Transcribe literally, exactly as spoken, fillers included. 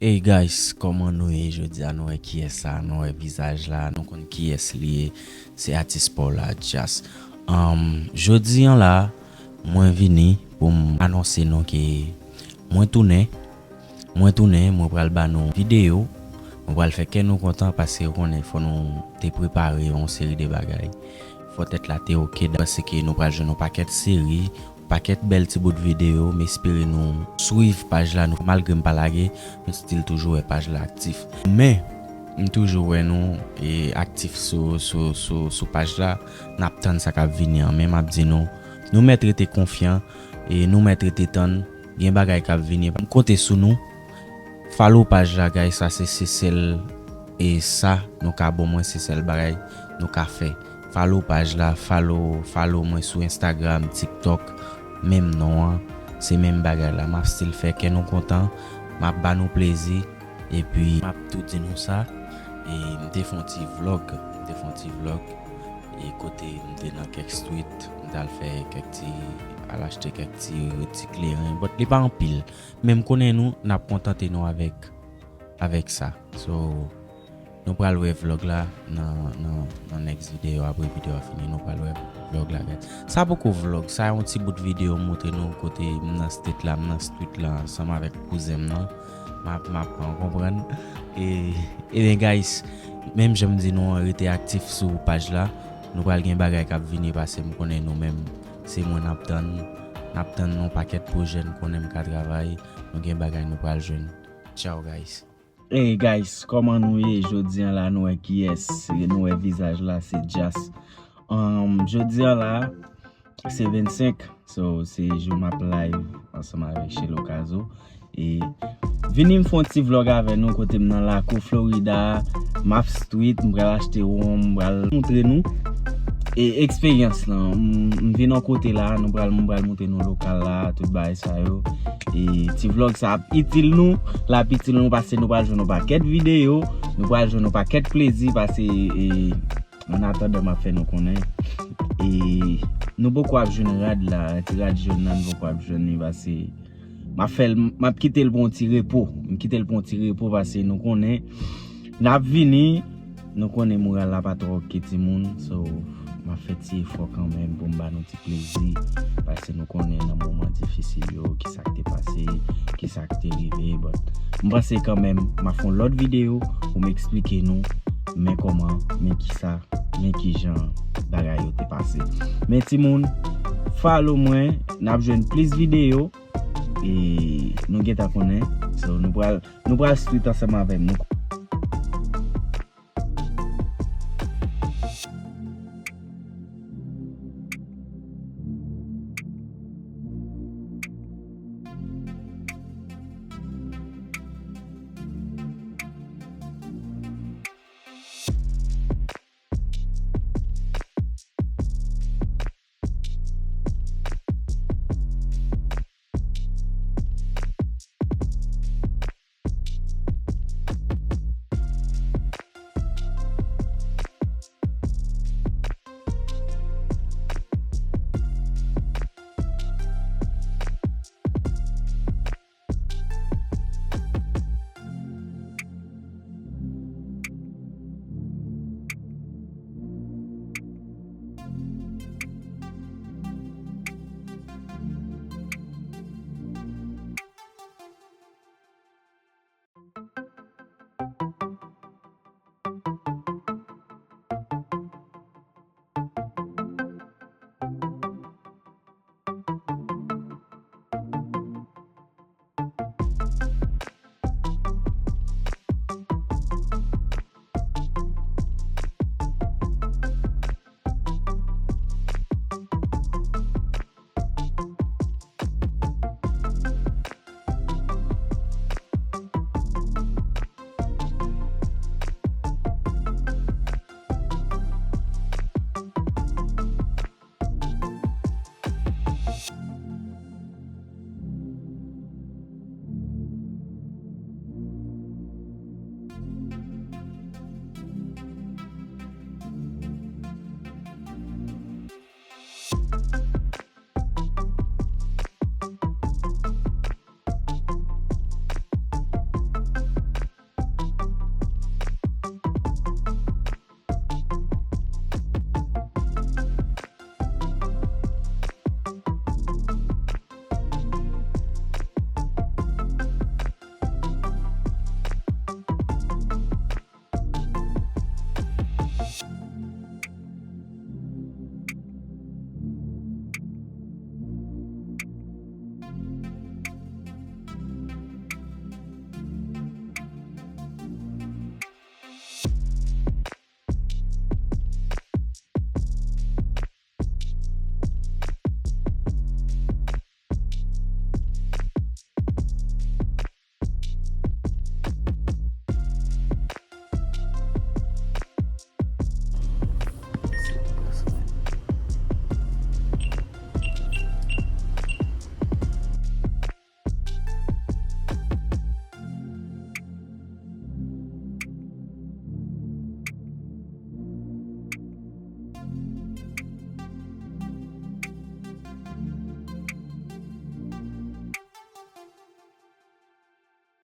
Hey guys, kòman nou ye jodi a? Nou wè kiyès sa, nou wè vizaj la, nou konn kiyès li ye. Se atis pa w la, Djas. Um, jodi an la, mwen vini pou m anonse nou ke mwen tounen. Mwen tounen, mwen pral ba nou videyo. Mwen pral fè kè nou kontan paske ou konnen fò nou te prepare yon seri de bagay. Fò tèt la te oke, paske nou pral jwenn yon pakèt seri, pakèt bèl ti bout videyo. M espere nou swiv paj la, nou, malgre m pa lage, nou still toujou wè paj la aktif. Men, m toujou wè nou e aktif sou, sou, sou, sou paj la. N ap tann sa k ap vini an. Men m ap di nou, nou mèt rete konfyan e nou mèt rete tann. Gen bagay k ap vini. M konte sou nou. Follow paj la, guys. Sa se, se sèl e sa nou ka ban mwen, se sèl bagay nou ka fè. Follow paj la, follow, follow mwen sou Instagram, TikTok, menm non an, se menm bagay la. M ap still fè kè nou kontan, m ap ba nou plezi, epi m ap tou di nou sa, e m te fè yon ti vlog, m te fè yon ti vlog, e kote m te nan kèk street, m t al fè kèk ti, al achte kèk ti, ti kleren, but li pa anpil. Men m konnen nou, n ap kontante nou avèk, avèk sa. So, nou pral wè vlog la nan, nan, nan next video, apre videyo a fini, nou pral wè vlog la, guys. Sa poko vlog, sa yon ti bout videyo m montre nou kote m nan state la, m nan street la, ansanm avèk kouzen m nan. M ap, m ap pran, konprann. E, ebyen, guys, menm jan m di nou an, rete aktif sou paj la. Nou pral gen bagay k ap vini pase, m konnen nou menm, se mwen n ap tann. N ap tann yon pakèt pwojè, n konnen m ka travay. Nou gen bagay nou pral jwenn. Ciao, guys. Hey guys, kòman nou ye? Jodi an la, nou wè kiyès, nou wè vizaj la, se Djas. Um, jodi an la, se vennsenk, so se jou m ap live ansanm avèk Shelo Kazo. E vini m fè yon ti vlog avè nou kote m nan lakou Florida, m ap street, m pral achte wonm, m pral montre nou e eksperyans lan. M, m vin yon kote la, nou pral, m pral montre nou lokal la, tout bagay sa yo. E ti vlog sa ap itil nou, l ap itil nou paske nou pral jwenn yon pakèt videyo, nou pral jwenn yon pakèt plezi paske e, an atandan m ap fè nou konnen. E nou poko ap jwenn rad la, ti rad jòn nan nou poko ap jwenn li paske m ap fè l, m ap kite l pou yon ti repo. M kite l pou yon ti repo paske nou konnen n ap vini, nou konnen moral la pa twò oke timoun. So, m ap fè ti efò kanmenm pou m ba nou ti plezi, paske nou konnen nan moman difisil yo, kisa k te pase, kisa k te rive, but m panse kanmenm m ap fè yon lòt videyo pou m eksplike nou, men kòman, men kisa, men kijan bagay yo te pase. Men timoun, follow mwen, n ap jwenn plis videyo, e nou gentan konnen, so nou pral, nou pral street ansanm avè m. Nou